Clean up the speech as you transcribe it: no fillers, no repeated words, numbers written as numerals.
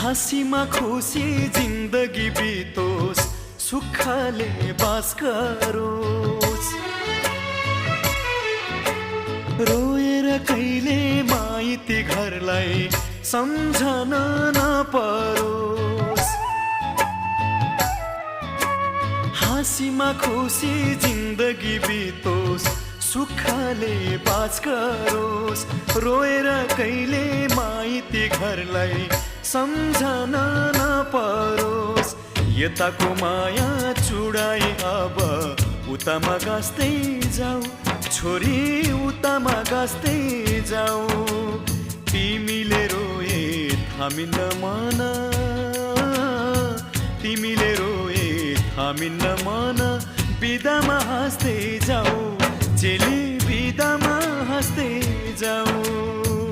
हाँसीमा खुसी जिन्दगी बितोस्, सुखले बास गरोस्। रोएर कहिले माइती घरलाई सम्झन नपरोस्। हाँसीमा खुसी जिन्दगी बितोस्, सुखले बास गरोस्। रोएर कहिले माइती घरलाई सम्झन नपरोस्। यताको माया चुडाई अब उतामा गाँस्दै जाऊ, छोरी उतामा गाँस्दै जाऊ। तिमीले रोए थामिन्न मन, तिमीले रोए थामिन्न मन। बिदामा हाँस्दै जाऊ, चेली बिदामा हाँस्दै जाऊ।